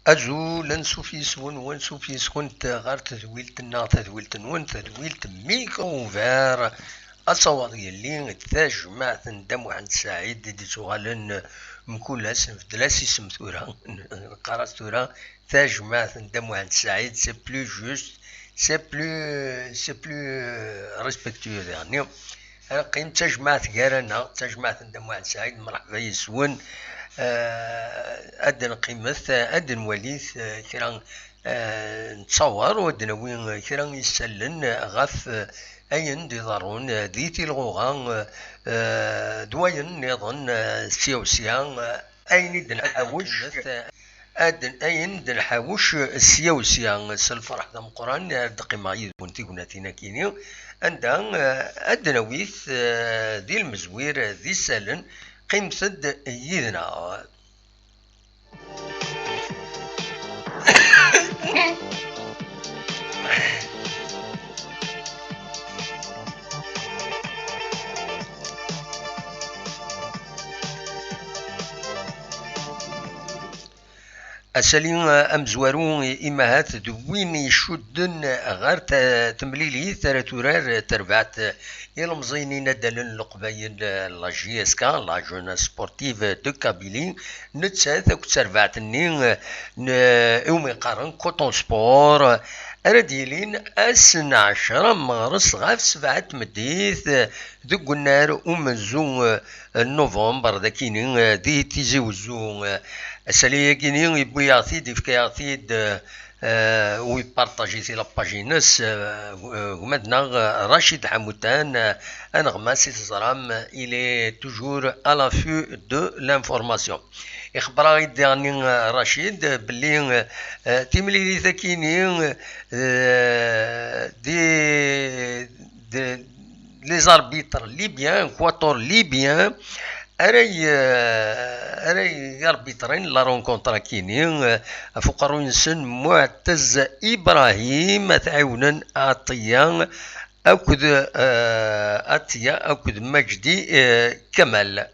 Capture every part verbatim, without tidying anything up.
Azul, ansuf yes-wen, wansuf yes-kent ɣer tedwilt-nneɣ, tadwilt-nwen, tadwilt Micro Ouvert. Asawaḍ yelli d tajmaɛt n Dda Muḥend Saɛid i d-ittuɣalen mkul ass, nbeddel-as isem tura, neqqar-as tura tajmaɛt n Dda Muḥend Saɛid, c'est plus juste, c'est plus, c'est plus, euh, respectueux daɣenni. Ad neqqim d tajmaɛt gar-aneɣ, d tajmaɛt n Dda Muḥend Saɛid, mreḥba yes-wen. Eh, ad d-neqqimet, ad d-nwalit, eh, kra, eh, nettawer, u ad d-nawi kra isallen ɣef, eh, ayen d-iḍerrun, eh, di tilɣuɣa, eh, d wayen nniḍen, eh, sya u sya, eh, ayen i d-nḥawec, ad, ayen d-nḥawec sya u sya. S lferḥ d ameqqran ara d-qqimeɣ yid-wen tignatin akini, anda, eh, ad d-nawit, eh, di lmezwir, eh, d isallen. Qqimet-d yid-neɣ. Asali, eh, amezwaru, eh, imahat d win icudden ɣer ta-, temlilit ara turar terbaɛt, eh, ilemẓiyen inaddalen n Leqbayel, eh, la J S K, la Jeunesse Sportive de Kabylie, nettat akked terbaɛt-nni, eh, n, eh, iwumi qqaren Coton Sport, eh, ara d-yilin ass n ɛecra meɣres ɣef sebɛa n tmeddit, eh, deg unnar umenzu, eh, n novembre, d akini, eh, di Tizi Wezzu, eh, asali-agini yewwi-yaɣ-t-id, yefka-yaɣ-t-id, eh, eh, u yepartaji-t i la page-ines, eh, eh, gma-tneɣ, eh, Rachid Ḥamutan, eh, aneɣmas i teẓram, il est toujours à l'affût de l'information. Ixebber-aɣ-id diɣenni, eh, Rachid, eh, belli, eh, eh, timlilit-akini, eh, di, di, les arbitres libyens, quatuor libyens, ara y-, ara yarbitren la rencontre-akini, eh, ɣef uqerruy-nsen Muɛtez Ibrahim, ad t-ɛiwnen Ɛeṭṭiya akked, eh, Ɛeṭṭiya akked Majdi, eh, Kamal.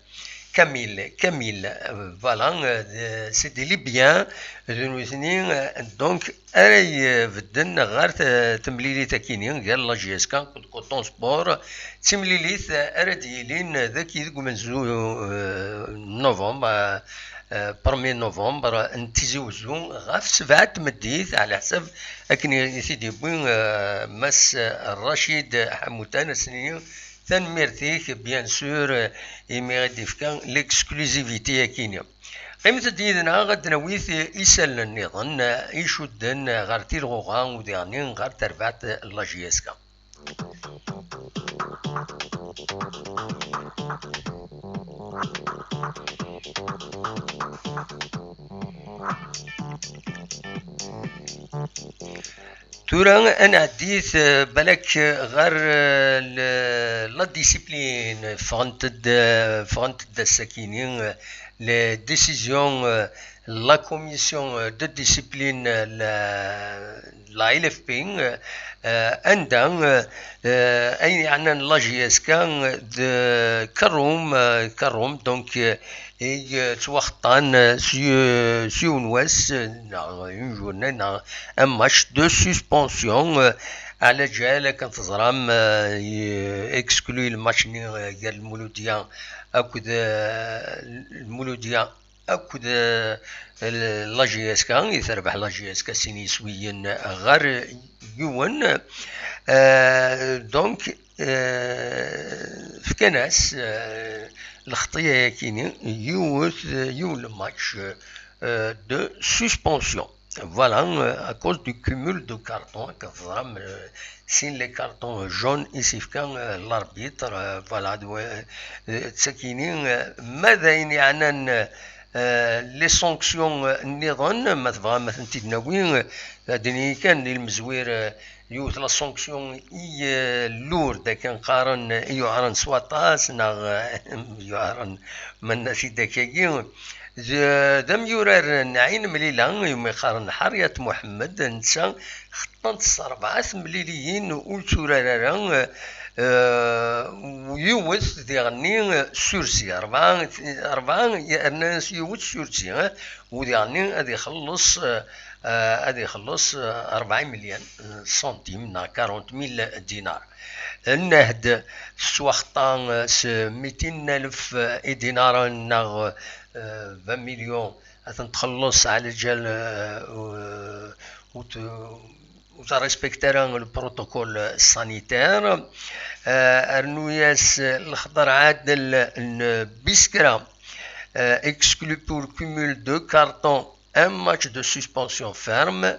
Kamil, Kamil, euh, voilà, euh, c'est des Libyens, d nutni, euh, donc, ara ibedden ɣer t-, temlilit-akini, gar la J S K akked Coton Sport, d timlilit, euh, ara d-yilin dagi deg umenzu, euh, novembre, euh, euh, premier novembre, n Tizi Wezzu, ɣef sebɛa n tmeddit, ɛla ḥsab akken i t-id-yewwi, euh, Mass Rachid Ḥamutan, ass-nni. Tanemmirt-ik, bien sûr, imi i d-ifka l'exclusivité-akini. Qqimet-d yid-neɣ ad d-nawi isallen nniḍen icudden ɣer tilɣuɣa u diɣenni ɣer terbaɛt n la J S K. Tura ad nɛeddi, eh, balak, eh, ɣer, eh, l-, la discipline, ffɣent-d, eh, ffɣent-d ass-akini, eh, les décisions, eh, la commission, eh, de discipline, eh, la, la L F P, eh, eh, anda, eh, eh, ayen yeɛnan la J S K, eh, d Karum, eh, Karum, donc, eh, i, eh, ttwaxeṭṭan, eh, s y-, s yiwen wass, eh, neɣ une journée, neɣ un match de suspension, eh, ɛla ǧal akken teẓram, eh, i-, exclu lmatch-nni, eh, gar Lmuludya akked, eh, Lmuludya akked, eh, l-, la J S K, i terbeḥ la J S K sin yiswiyen ɣer yiwen. Eh, donc, eh, fkan-as, eh, lxeṭṭya-yakini, yiwet, yiwen le match, eh, de suspension. Voilà, eh, à cause du cumul de cartons, akken teẓram, eh, sin les cartons jaunes i s-ifka, eh, l'arbitre, eh, voilà, d wa-, eh, d takini, eh, ma d ayen yeɛnan, eh, les sanctions, eh, nniḍen, ma tebɣam ad tent-id-nawi, eh, ad d-nini kan i lmezwir, eh, yiwet la sanction i, eh, lourde, akken qqaren, i yuɛren s waṭas, neɣ, eh, yuɛren ma nna-t-id akkagi. D, d amyurar n Ɛin Mlila, iwumi qqaren Ḥariyat Muḥemmed, netta xeṭṭan-t s rebɛa temliliyin ur yetturar ara, eh, Euh, u yiwet diɣenni, euh, sursis, rebɛa, rebɛa yerna yiwet sursis, eh, u diɣenni ad ixelleṣ, euh, euh, ad ixelleṣ, euh, rebɛa imelyan, euh, centimes neɣ quarante mille dinars. Nnehd tettwaxeṭṭa, euh, s mitin alef, euh, idinaren neɣ, euh, vingt millions ad ten-txelleṣ ɛla ǧal, euh, ur t-, ur t-respecte ara le protocole sanitaire. Euh, rnu-yas lexḍer ɛadel n Biskra, euh, exclu pour cumul de cartons, un match de suspension ferme.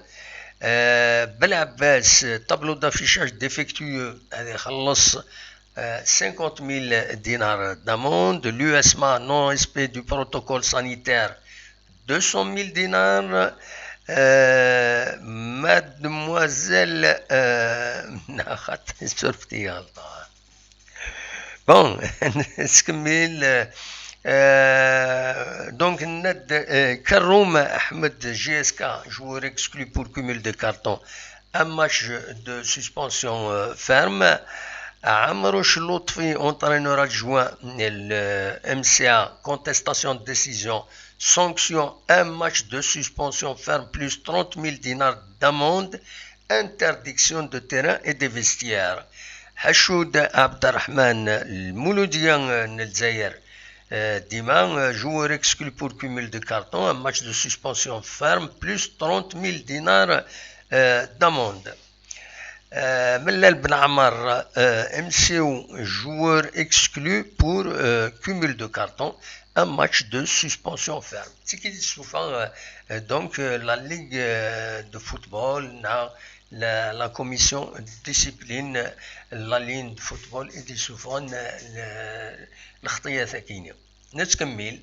Euh, Belɛebbas, tableau d'affichage défectueux, ad ixelleṣ, euh, cinquante mille dinars d'amende. L'U S M A, non-respect du protocole sanitaire, deux cent mille dinars. Euh, mademoiselle, euh, bon, نكمل. Euh, donc, Ned, euh, Karoum Ahmed, J S K, joueur exclu pour cumul de cartons, un match de suspension, euh, ferme. Amrouche Lotfi, entraîneur adjoint, le M C A, contestation de décision, sanction, un match de suspension ferme plus trente mille dinars d'amende, interdiction de terrain et des vestiaires. Hachoud Abderrahman, le Mouloudia, euh, Nelzayer, euh, Dima, euh, joueur exclu pour cumul de cartons, un match de suspension ferme, plus trente mille dinars, euh, d'amende. Euh, Mellal Ben Amar, euh, M C O, joueur exclu pour, euh, cumul de cartons, un match de suspension ferme. C'est qui souffre, euh, euh, donc, euh, la Ligue, euh, de football, la, la, la commission de discipline, la Ligue de football et des souveraines, euh, le, le, نتكمل.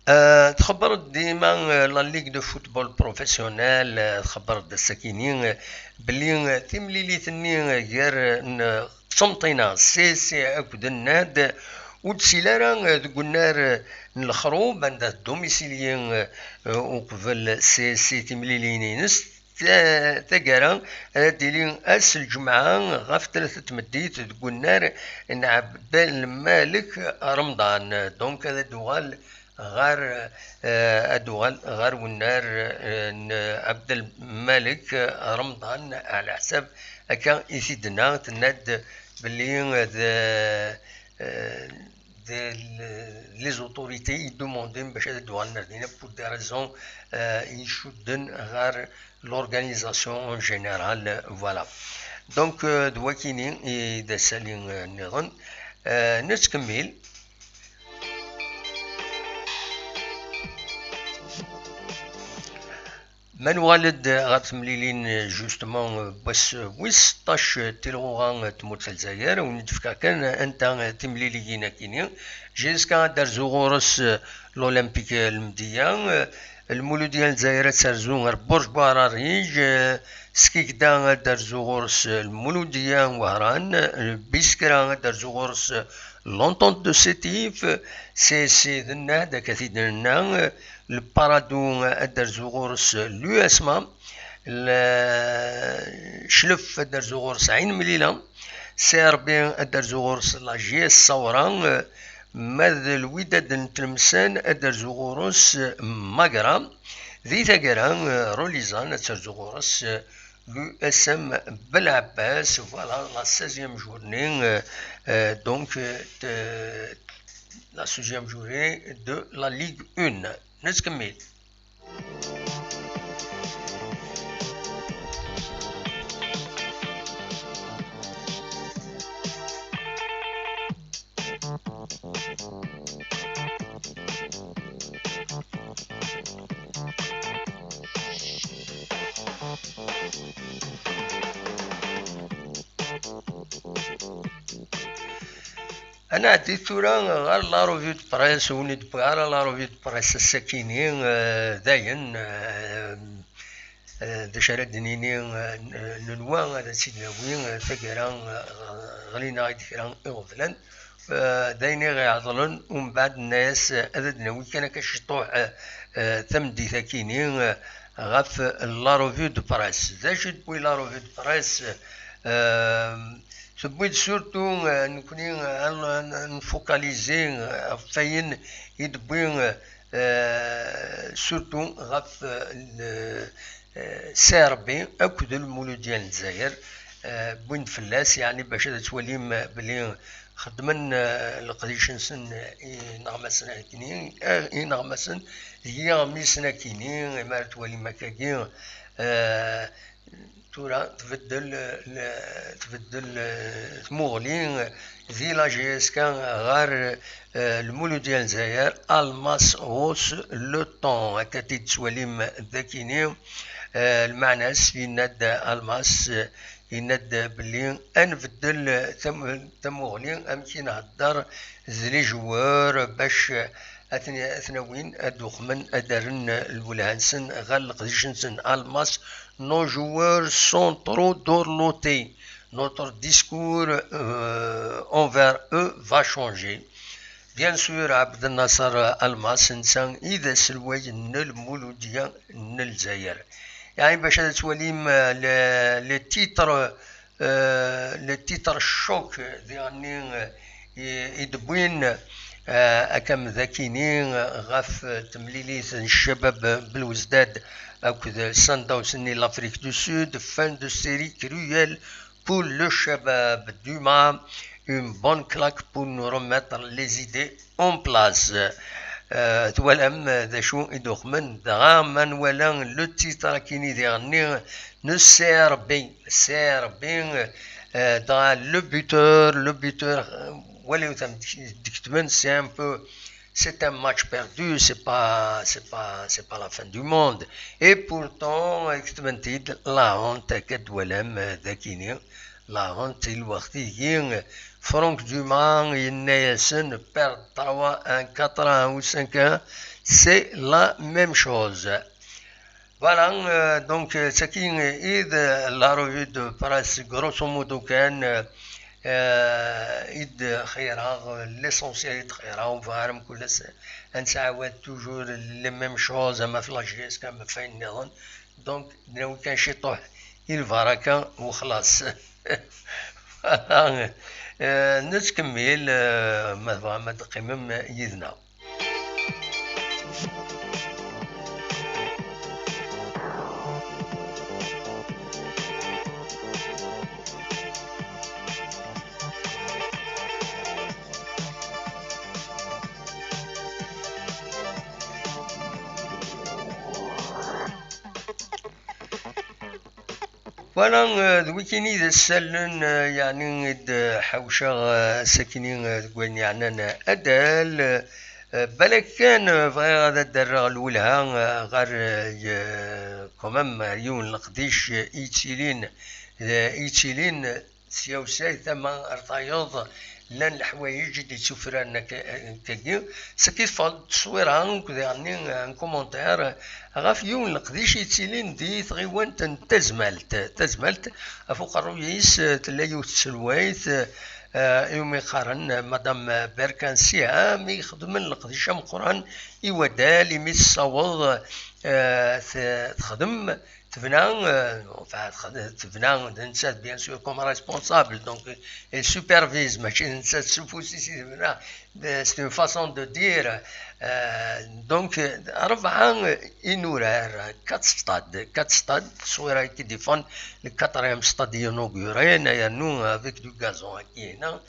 آه، تخبرت ديما، آه، la Ligue de football professionnel، آه، تخبرت السكيني، آه، بلي، آه، تمليليتني، آه، غير، آه، ن-، قسنطينة، سي سي أكد الناد، ودسيلارا، آه، دقنار، آه، نلخروب، عند الدوميسيليين، آه، آه، وقبل سي سي تمليلين ينس. Ta-, taggara ara d-tili ass n lǧemɛa ɣef tlata n tmeddit deg unnar n Ɛebdelmalek Remḍan. Donc, ad d-uɣal ɣer, eh, ad d-uɣal ɣer unnar, eh, n Ɛebdelmalek Remḍan, ɛla ḥsab akka i t-id-tenna, tenna-d belli d, eh, d-, les autorités i d-demandin bac ad d-uɣalen ar dinna pour des raisons, eh, icudden ɣer l'organisation en général, voilà. Donc, euh, d wakini i d asali, euh, nniḍen. Euh, nettkemmil. Ma nuɣal-d ɣer temlilin, justement, euh, n wass wis seṭṭac, euh, tilɣuɣa, euh, n tmurt n Lezzayer, wen-d-fkeɣ kan anta, euh, timliliyin akini. Jiska ad d-rzu ɣur-s, euh, l'Olympique, euh, Lmedya, euh, Lmuludya n Lezzayer ad terzu ɣer Burj Buɛrarij, eh, Skikda ad d-terzu ɣur-s, eh, Lmuludya n Wehran, eh, Biskra ad d-terzu ɣur-s, eh, l'Entente de Sétif, eh, C S C d nnehd akka t-id-nenna, eh, Lparadu ad d-terzu ɣur-s, eh, l'U S M A, L-, Clef ad d-terzu ɣur-s Ɛin Mlila, C R B ad d-terzu ɣur-s la J S Sawra, eh, Ma d Lwidad n Tlemsan ad d-terzu ɣur-s Magra. Di taggara, eh, Rolizan ad terzu ɣur-s, eh, l'U S M Belɛebbas. Voilà la seizième journée, eh, eh, donc, eh, de, la seizième journée de la Ligue un. Nettkemmil. Ad nɛeddi tura ɣer la revue de presse, ur d-wwiɣ ara la revue de presse ass-akini, eh, dayen, eh, eh, d acu ara d-nini, eh, n-, nenwa ad tt-id-nawi, eh, taggara, eh, ɣlin-aɣ-id kra iɣeblan, eh, d ayen i ɣ-iɛeḍlen, umbeɛd nenna-yas, eh, ad d-nawi kan akka ciṭuḥ, eh, eh, tameddit-akini, eh, ɣef la revue de presse. D acu i d-tewwi la revue de presse? Eh, tewwi-d surtout, eh, nekni, eh, ad n-, ad nfocaliser, eh, ɣef wayen i d-tewwi, eh, surtout ɣef, eh, le, eh, C R B akked Lmuludya n Lezzayer, eh, wwin-d fell-as, yeɛni bac ad twalim, eh, belli xeddmen, eh, leqdic-nsen, eh, ineɣmasen akini, eh, ineɣmasen d yiɣmisen akini, imi ara twalim akkagi, eh, tura tbeddel, eh, le-, tbeddel, eh, tmuɣli, eh, di la G S K ɣer, eh, Lmuludya n Lezzayer, Almas Rose Le Temps, akka t-id-tettwalim d akini. Eh, lmeɛna-s, yenna-d Almas, eh, yenna-d belli ad nbeddel tam-, tamuɣli, amek i nhedder d les joueurs bac ad ten-, ad ten-awin ad d-uqmen, ad d-rren lwelha-nsen ɣer leqdic-nsen. Almas: nos joueurs sont trop dorlotés. Notre discours, euh, envers eux va changer. Bien sûr, Abdel Nasser Almas, netta i d aselway n Lmuludya n Lezzayer. Yeɛni bac ad twalim, euh, le, le titre, euh, le titre choc, diɣenni, euh, i, i d-wwin, euh, akka am d akini, euh, ɣef, euh, temlilit n Ccabab Belouizdad akked Sundowns-nni l'Afrique du Sud, fin de série cruelle pour le Ccabab, Duma, une bonne claque pour nous remettre les idées en place. Euh, twalam, euh, d acu i d-uqmen, dɣa ma nwala le titre akini diɣenni n C R B, C R B, euh, dɣa le buteur, le buteur, euh, waliwt amek d-ketben, c'est un peu, c'est un match perdu, c'est pas, c'est pas, c'est pas la fin du monde. Et pourtant, ketben-t-id la honte, akka d-twalam, euh, d akini, la honte, i lweqt-igi, Franck Duma yenna-yasen, perdre trois un, quatre un ou cinq un, c'est la même chose. Voilà, euh, donc, euh, d tagi i d la revue de presse, grosso modo kan, euh, euh, i d-xeyyreɣ, l'essentiel i d-xeyyreɣ, ur bɣiɣ ara mkul ass ad nettɛawad toujours les mêmes choses, ama ɣef la G S K, ama ɣef wayen nniḍen. Donc, d-nawi kan ciṭuḥ i lbaraka u xlaṣ. Voilà. Euh, nettkemmil, euh, ma tebɣam ad teqqimem yid-neɣ. Voilà, euh, d wikini i d ass isallen, euh, yeɛni i d-ḥawceɣ, euh, ass-akini, euh, deg wayen yeɛnan, euh, adal, euh, balak kan, euh, bɣiɣ ad d-rreɣ lwelha, euh, ɣer, euh, quand même, ɣer yiwen n leqdic, euh, i yettilin, euh, i yettilin, euh, sya u sya, tama ar tayeḍ, llan leḥwayeǧ i d-ittufraren akka, akkagi. Saki teffeɣ-d tteswira, akked diɣenni, euh, un commentaire, ɣef yiwen n leqdic yettilin di tɣiwant n Tazmalt. Tazmalt, ɣef uqerruy-is, eh, tella yiwet n tselwayt, eh, iwumi qqaren, eh, Madame Berkan Siham, i ixedmen leqdic ameqqran i wadal, imi tessaweḍ, eh, t-, texdem, tebna, eh, enfin, txed-, tebna d nettat, bien sûr, comme responsable, donc, elle supervise, mačči d nettat s ufus-is i tebna, c'est une façon de dire. Euh, donc, euh, rebɛa inurar, quatre stades, quatre stades, tteswira i d-iffɣen, le quatrième stade inauguré, yernu avec du gazon akkin.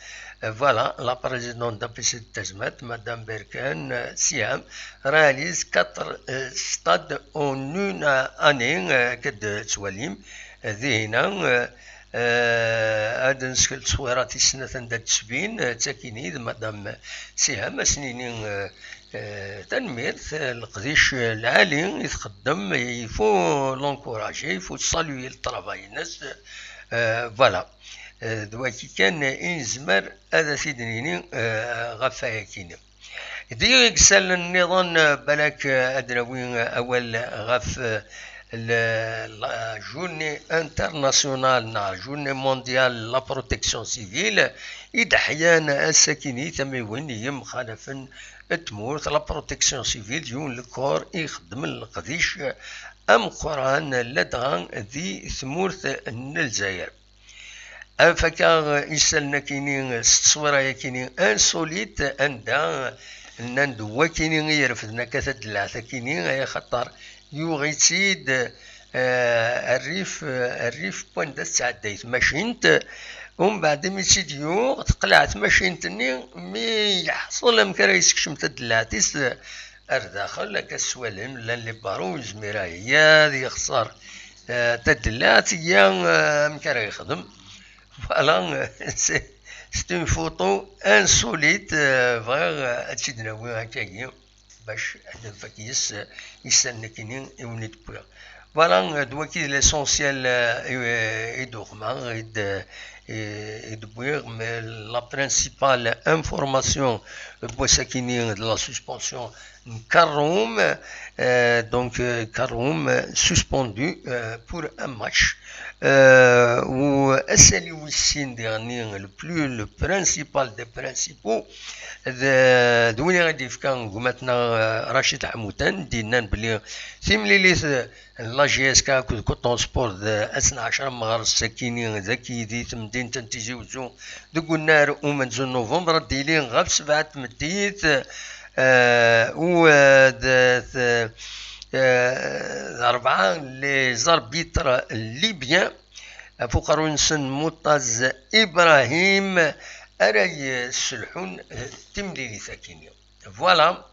Euh, voilà, la présidente d'A P C de Tazmalt, Madame Berkan, euh, Siham, réalise quatre, euh, stades en une, euh, année, euh, akka d-tettwalim, euh, dihin, euh, Eh, ad d-neskel tteswira tis snat anda d-tesbin, eh, d takini d Madame Siham, ad s-nini, eh, eh, tanemmirt, eh, leqdic, eh, lɛali i txeddem, il faut l'encourager, il faut saluer le travail-ines, eh, voilà. Eh, d wagi kan i nezmer ad as-id-nini, eh, ɣef wayagi-nni. Deg yisallen nniḍen, eh, balak, eh, ad d-nawi, eh, awal ɣef, eh, le, la journée internationale neɣ journée mondiale de la protection civile i d-ḥyan ass-akini tamiwin n yimxalafen n tmurt. La protection civile d yiwen n lkor i ixeddmen leqdic ameqqran ladɣa di tmurt n Lezzayer. Afak-a isallen akini s tteswira yakini insolite, anda nnan-d wakini i irefden akka tadellaɛt akini, ay axaṭer yuɣ-itt-id, eh, rrif, eh, rrif n wanda tettɛedday tmacint. Umbeɛd imi tt-id-yuɣ, teqleɛ tmacint-nni, mi yeḥṣel amek ara yessekcem tadellaɛt-is ar daxel, akka s twalim, llan les barreaux, ur yezmir ara ad yexṣer, eh, tadellaɛt, ya, eh, amek ara yexdem. Voilà, c'est, c'est une photo insolite, euh, bɣiɣ, euh, ad tt-id-nawi akkagi, bac ad nfak yes, euh, isallen akini i wen-id-wwiɣ. Voilà, euh, d waki d l'essentiel, euh, i, i d-uɣmeɣ, i d-, i, i d-wwiɣ, mais la principale information n wass-akini d la suspension n Karoum, euh, donc, euh, Karoum, euh, suspendu, euh, pour un match. Euh, u asali wis sin diɣenni, le plus, le principal des principaux, d, d win i ɣ-d-yefka gma-tneɣ, euh, Racid Ḥamuttan, d-yennan belli timlilit, euh, n la J S K akked Coton Sport d ass n ɛecra n meɣres sakini dagi di temdint n Tizi Wezzu deg unnar umenzu n Nuvember, ad d-yili ɣef sebɛa n tmeddit, eh, u, eh, d, d, eh, d rebɛa les arbitres libyens, ɣef uqerruy-nsen Muṭaz Ibrahim, ara yesselḥun, eh, timlilit akini. Voilà.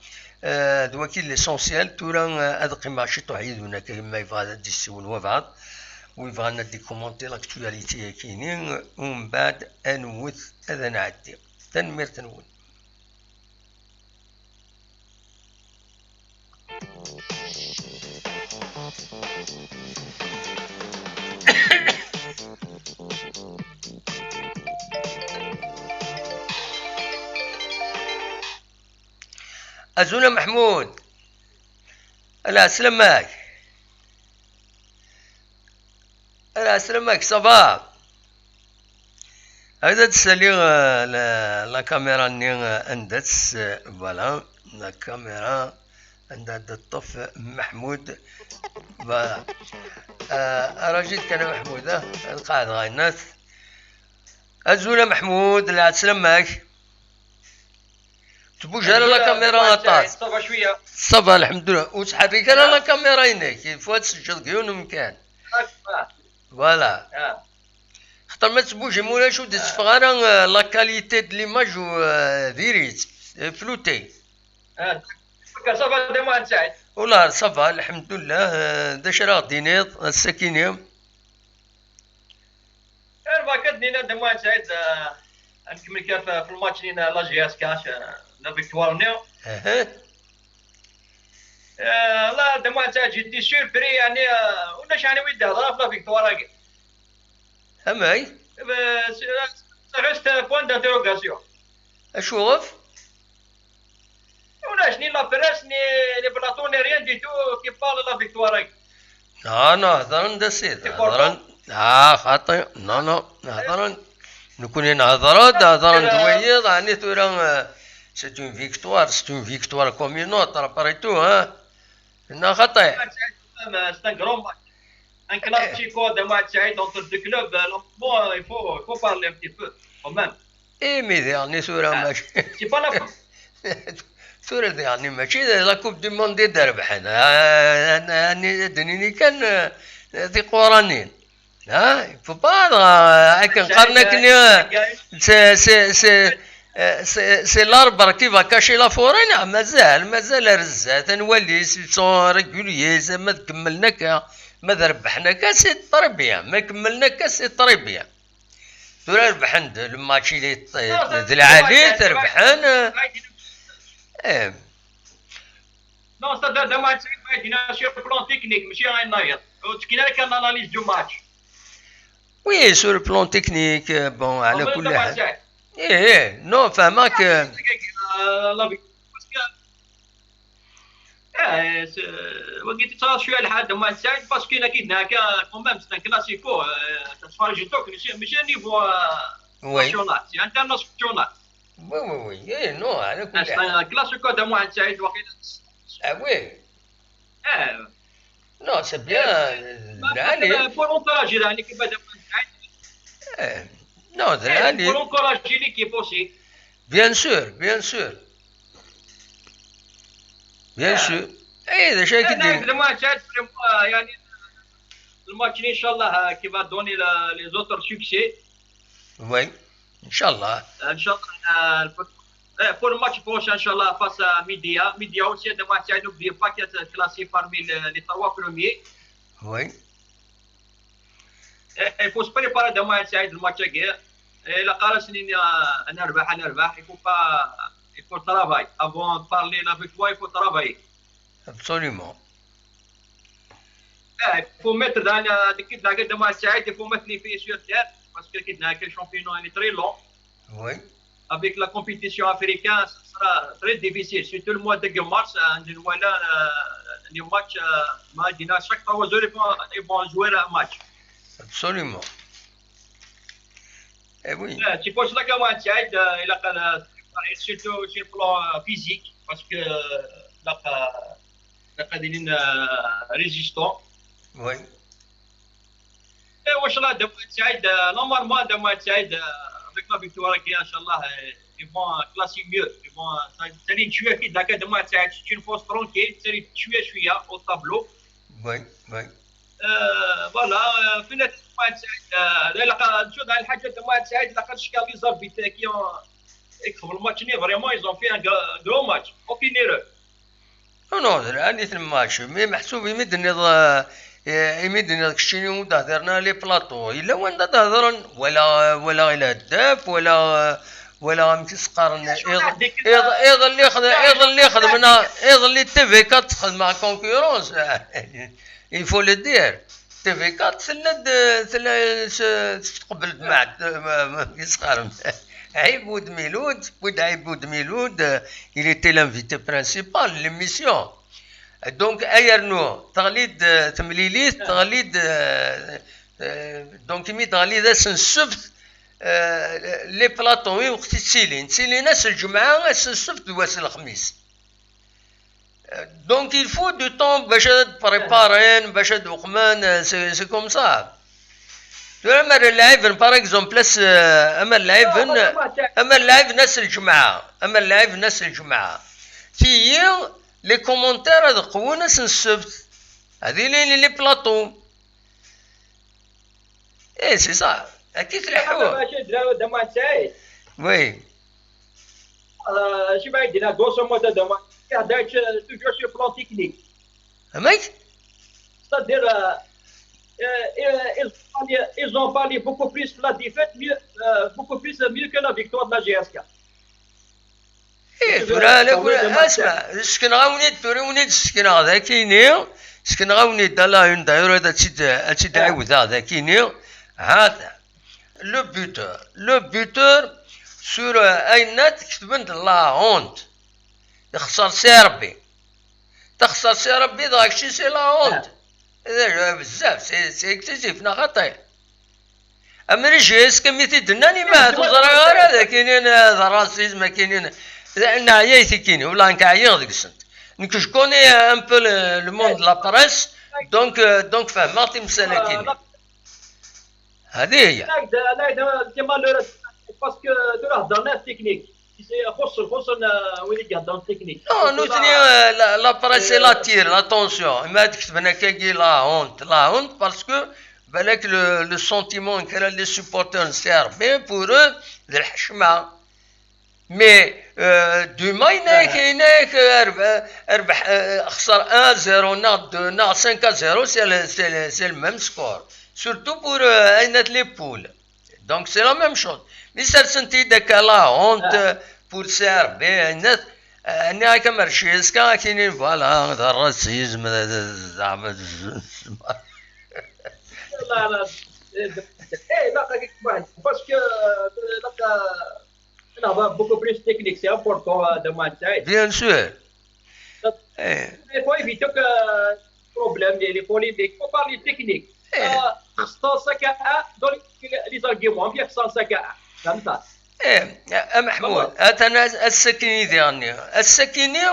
Euh, d waki l'essentiel. Tura, euh, ad qqimeɣ ciṭuḥ yid-wen akka, ma yebɣa ad d-issiwen wabɛaḍ, wi yebɣan ad d-ikumanti l'actualité akini, umbeɛd ad nwet ad nɛeddi. Tanemmirt-nwen. Azul a Meḥmud. Ala, ɛeslama-k. Ala, ɛeslama-k, ça va? Ad d-saliɣ, euh, la, la caméra-nni, euh, anda-tt, euh, voilà, la caméra, anda d-teṭṭef Meḥmud. Voilà. Euh, arajit kan a Meḥmud, ah, ad qeɛdeɣ ɛinat. Azul a Meḥmud, lɛeslama-k. Tbuj ara la caméra aṭas. Ça va cwiya. Ça va, lḥemdullah. Ur ttḥerrik ara la caméra-inek. Il faut ad teǧǧeḍ deg yiwen umkan. Voilà. Xaṭer ma tettbujim ulac, ur d-tetteffeɣ ara, euh, la qualité de l'image, euh, diri-tt, euh, floutée. Ça va, d amuɛen Saɛid. Ula, ça va, lḥemdullah. Euh, d acu ara ɣ-d-tiniḍ ass-akini? Ar baka d-nini a Dda Muḥend Saɛid, eh, ad nkemmel kan f-, f lmatch-nni n la J S K, eh, la victoire-nni. Eh, la Dda Muḥend Saɛid, j'étais surpris, yeɛni, eh, ulac yeɛni wi d-ihedṛen ɣef la victoire-agi. Amay? Eh, c'est, c'est juste un point d'interrogation. Acuɣef? Ulac ni la presse, ni les plateaux, ni rien du tout qui parle de la victoire. Non, non, hedṛen-d a sidi, hedṛen. Ah, xaṭi, non, non, hedṛen. Nekkni nehḍer-d, hedṛen-d wiyiḍ, ɛni tura, euh, c'est une victoire, c'est une victoire comme une autre, après tout, hein. Non, xaṭi. C'est un grand match. Un classico de match entre deux clubs, euh, bon, il faut, il faut parler un petit peu, quand même. Imi diɣen i tura mačči. C'est pas la faute. Tura diɣen mačči d la Coupe du Monde i d-rebḥen. Ah, ah, ah, d-nini kan, eh, tiquranin. Ah, il faut pas, ah, akken qqaren akken, eh, c'est, c'est, c'est, eh, c'est, c'est l'arbre qui va cacher la forêt. Neɣ mazal, mazal ar zdat, ad nwali, ils sont réguliers, ma ad kemmlen akka, ma ad rebḥen akka, c'est très bien, ma kemmlen akka, c'est très bien. Tura rebḥen-d lmatch-nni d lɛali, rebḥen. Eh. Non, ça, d, d amatch, sur le plan technique, mačči ayen nniḍen. Ur ttekkin ara kan l'analyse du match. Oui, sur le plan technique, euh, bon, على كل حال. ايه ايه، non, فهمك. وقيت ترى شويه الحال دابا سعيد، parce que اكيد هكا quand même c'est un classico. تفرج توك ماشي ماشي niveau national, c'est international. Oui, oui, oui, ايه، non, على كل حال. Classico دابا سعيد وقيت. Ah oui. اه Non, c'est bien. Pour encourager يعني كيف دابا سعيد. Eh, non, c'est Pour encourager l'équipe aussi. Bien sûr, bien sûr. Bien sûr. ايه، هذا شيء كي دير. الماتش هذا، يعني الماتش ان شاء الله qui va donner les autres succès. Oui, ان شاء الله. ان شاء الله. Pour le match prochain ان شاء الله face à Médéa. Médéa aussi هذا واحد سعيد، n'oubliez pas qu'il est classé parmi les trois premiers. Oui. Il faut se préparer دابا سعيد الماتش هذا. الا قال سنين نربح نربح، il faut pas, il faut travailler. Avant de parler la victoire, il faut travailler. Absolument. Il faut mettre dans l'équipe دابا سعيد, il faut mettre les pieds sur terre parce que كيدنا كاين championnat est très long. Oui. Avec la compétition africaine, ce sera très difficile. Surtout le mois de mars, عندنا ولا les matchs, ما عندنا chaque trois jours ils vont jouer un match. Absolument. Eh oui. C'est pour cela كما سعيد الا قال, surtout sur le plan physique parce que لا قادرين résistant. Oui. ايوا ان شاء الله دابا سعيد, normalement دابا سعيد, avec la victoire كي ان شاء الله ils vont classer mieux, ils vont تاني شويه كي داك دابا سعيد c'est une force tranquille, تاني شويه شويه au tableau. Oui, oui. Voilà. فين سعيد, لا لا نشوف على الحاجه دابا سعيد, لا قدش كان les arbitres كي يكفوا الماتش ني vraiment ils ont fait un gros match, aucune erreur. Non, non, راني في الماتش مي محسوب يمد نض يمد نض كشيني ودا هضرنا les plateaux الا وين تهضرن ولا ولا الى هداف ولا ولا غير سقارن ايض اللي خدم ايض اللي خدمنا ايض اللي تي في كات تخدم مع concurrence. Il faut le dire. تي في كات تلا تلا تقبل مع يسخر عيب ود ميلود ود عيب ود ميلود. Il était l'invité principal l'émission. Donc ayernu teɣli-d temlilit, teɣli-d, donc imi teɣli d ass n ssebt, les plateaux i waqt i ttilin ttilin ass n lǧemɛa, ass n ssebt d wass n lexmis. Donc il faut du temps باش ad préparen, باش ad uqmen, c'est comme ça. Tura amer lɛiben par exemple ass, amer lɛiben amer lɛiben ass n lǧemɛa, amer lɛiben ass n lǧemɛa, tiyi les commentaires ad qewwen ass n ssebt. Ad ilin les plateaux. Eh, c'est ça. Akka i tleḥḥu. Oui. شي بعيد هنا grosso modo دابا كيهضر toujours sur le plan technique. Amek? C'est-à-dire, ils ont parlé, ils ont parlé beaucoup plus la défaite, mieux, beaucoup plus mieux que la victoire de la G S K. ايه tura ala كل اسمع سكنغ اونيد tura اونيد سكنغ ذاكيني سكنغ اونيد لا يون داير هذا تيد تيد عاودها ذاكيني. هذا le buteur, le buteur sur اين تكتبن la honte. يخسر سي ربي. تخسر سي ربي ضاك شي سي la honte. بزاف سي سي اكسيسيف نا خطير. امريجي اسك مي تيدناني ما تزرع غير هذا كاينين هذا الراسيزم كاينين. نعيا يتيكيني والله نكعيا ديك السنت. نك جو كوني ان بو لو موند لا بريس. دونك دونك فهمتي مساله كاينين. هذه هي. كيما لو باسكو دو راه دارنا تكنيك. خصوصا خصوصا وين يهضر تكنيك. نو نوتني لا بريس لا تير لا طونسيون ما تكتب هنا كاكي la honte, la honte parce que بالك le sentiment كان les supporters نسير بين pour eux. ذي الحشمه. Mais demain يناك يناك ربح خسر un zéro ناض deux ناض cinq à zéro, c'est le même score. Surtout pour اين les poules. Donc c'est la même chose. Mais ça senti de la honte pour C R B. هنا كمرشيسكا كاينين voilà هذا الراسيزم زعما. لا لا. Eh, ilaq ad k-tfehmeḍ, parce que, euh, ilaq, euh, nehḍer beaucoup plus technique, c'est important, euh, de mindset. Bien sûr. Eh. Il faut éviter que problème, les, les polémiques, faut parler technique. Eh. Euh, خصنا ça dans les, les arguments, bien خصنا ça. فهمت؟ Eh, a Meḥmud, atan as-, ass-akini diɣenni. Ass-akini,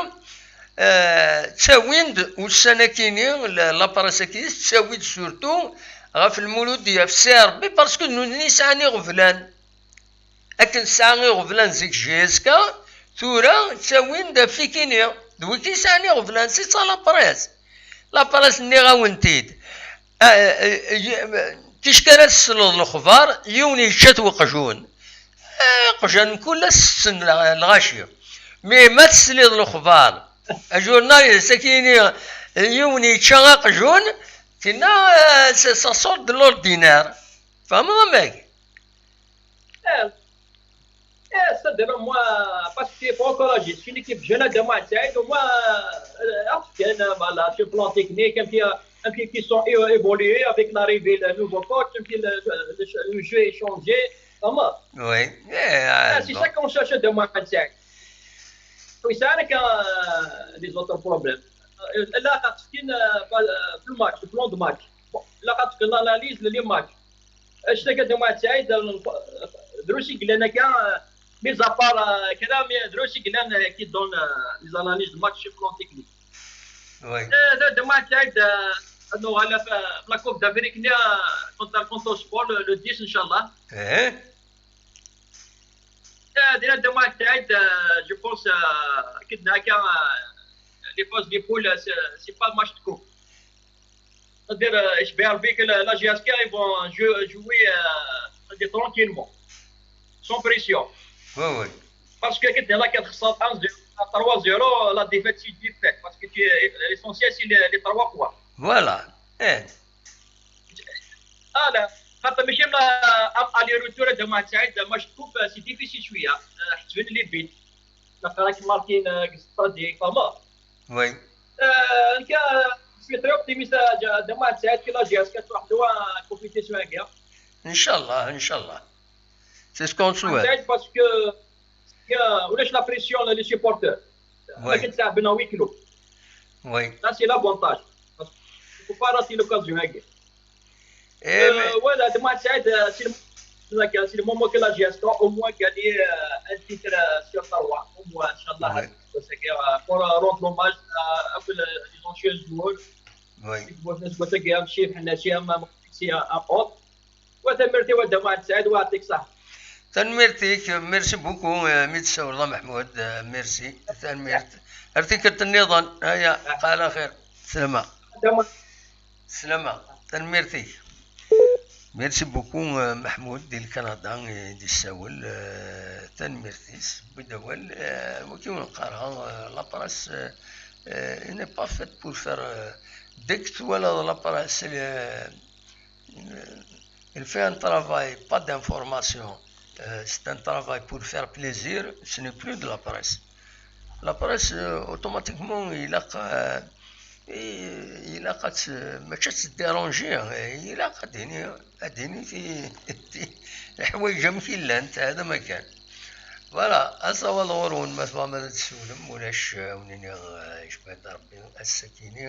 eh, ttawin-d ussan-akini, la, la presse-agi, tettawi-d surtout ɣef Lmulud yefsi Rebbi, parce que nutni sɛan iɣeblan. Akken tesɛa iɣeblan zik J S K, tura ttawin-d ɣef ikini. D wiki sɛan iɣeblan, c'est ça la presse. La presse, nniɣ-awen-t-id. Ah, eh, eh, eh, ticki ara tesleḍ lexbar, yiwen yečča-t weqjun. Eh, iqjan mkul ass tetten lɣ-, lɣaci. Mais ma tesliḍ lexbar, ajournal, sakini, yiwen yečča aqjun, tinna, eh, ça, ça sort de l'ordinaire. Tfehmeḍ amek? Eh, eh, c'est-à-dire, moi, parce qu'il faut encourager. C'est une équipe jeune à Demain Saïd, au moins, euh, africaine, voilà, sur le plan technique, un peu, un peu qui sont é-, évolués avec l'arrivée de nouveaux coachs, un peu le, le, le jeu est changé. Vraiment. Oui. Eh, ah, c'est bon. Ça qu'on cherche à Demain Saïd. Oui, ça, avec, euh, les autres problèmes. Euh, là, parce qu'il, euh, pas, euh, plus match, plus de match. Bon, là, parce que l'analyse, les matchs. Acu-t-akka, Demain Saïd, drus i yellan akka, mis à part, euh, kra, mais drus i yellan, euh, qui donne, euh, les analyses de match sur le plan technique. Oui. Euh, de-, Demain Saïd, euh, ad nuɣal ɣef, euh, la Coupe d'Afrique, euh, contre, contre le Sport, le, le dix, Inch'Allah. Eh? Euh, déjà, Demain Saïd, euh, je pense, euh, que, euh, les phases de poule, euh, c'est, c'est pas match de coupe. C'est-à-dire, euh, H B R V que la, la J S K, ils vont jou-, jouer, euh, c'est-à-dire tranquillement, sans pression. Oui, oui. Parce que quand la quatre cent un zéro, trois zéro, la défaite, c'est une défaite. Parce que tu es, l'essentiel, c'est les, les trois points. Voilà. Eh. Ah, là. Quand même, aller-retour de match, de match de coupe, c'est difficile, celui-là. Euh, tu viens de les buts. La Farak Martin, euh, qui se passe des pas morts. Oui. Euh, le gars, euh, je suis très optimiste, euh, de, de match, c'est que la J S K, tu vois, tu vois, compétition, hein, gars. Inch'Allah, Inch'Allah. C'est ce qu'on souhaite. Peut-être parce que, que, on laisse la pression, les supporters. Oui. Avec ça, ben, à huis clos. Oui. Ça, c'est l'avantage. Parce qu'il ne faut pas rater l'occasion, hein, gars. Eh, euh, mais ouais, là, de match, c'est, euh, c'est le, c'est le moment que la J S K au moins gagner, euh, un titre, euh, sur trois. Au moins, Inch'Allah, ouais. Parce que, euh, pour, euh, rendre hommage à, à tous les, les anciens joueurs. Oui. C'est un autre. وتمرتي ودمعت سعيد ويعطيك الصحة. Tanemmirt-ik, merci beaucoup, euh, mi d-tessawleḍ a Meḥmud, euh, merci, tanemmirt. Ar tikkelt nniḍen, aya, qal axir, slama. Slama, tanemmirt-ik. Merci beaucoup, euh, Mahmoud, di Lkanada, i d-yessawel, euh, tanemmirt-is, wid awal, euh, wagi ur neqqar, euh, la presse, euh, euh, n'est pas faite pour faire, euh, dès que twalaḍ la presse, euh, euh, il fait un travail, pas d'information, euh, c'est un travail pour faire plaisir, ce n'est plus de la presse. La presse, euh, automatiquement, ilaq, euh, i-, ilaq ad tt-, mačči ad tt-déranger, eh, ilaq ad d-tini, ad d-tini ti-, ti-, leḥwayeǧ amek i llant, hada ma kan. Voilà, asawaḍ ɣur-wen, ma tebɣam ad d-tessiwlem, ulac, eh, wen-iniɣ, eh, icba-d Rebbi, ass-akini,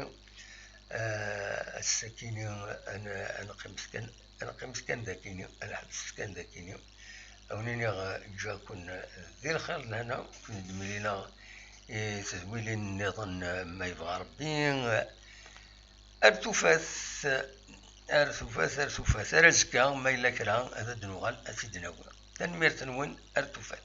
eh, ass-akini, ad n-, ad neqqimet kan, ad neqqimet kan dakini, ad neḥbes kan dakini. A wen-iniɣ, eh, ǧǧiɣ-ken, eh, di lxir d lehna, ken-id-mlileɣ i tedwilin nniḍen, eh, ma yebɣa Rebbi. Ar tufat, ar tufat, ar tufat, ar azekka, ma yella kra, ad d-nuɣal, ad t-id-nawi. Tanemmirt-nwen, ar tufat.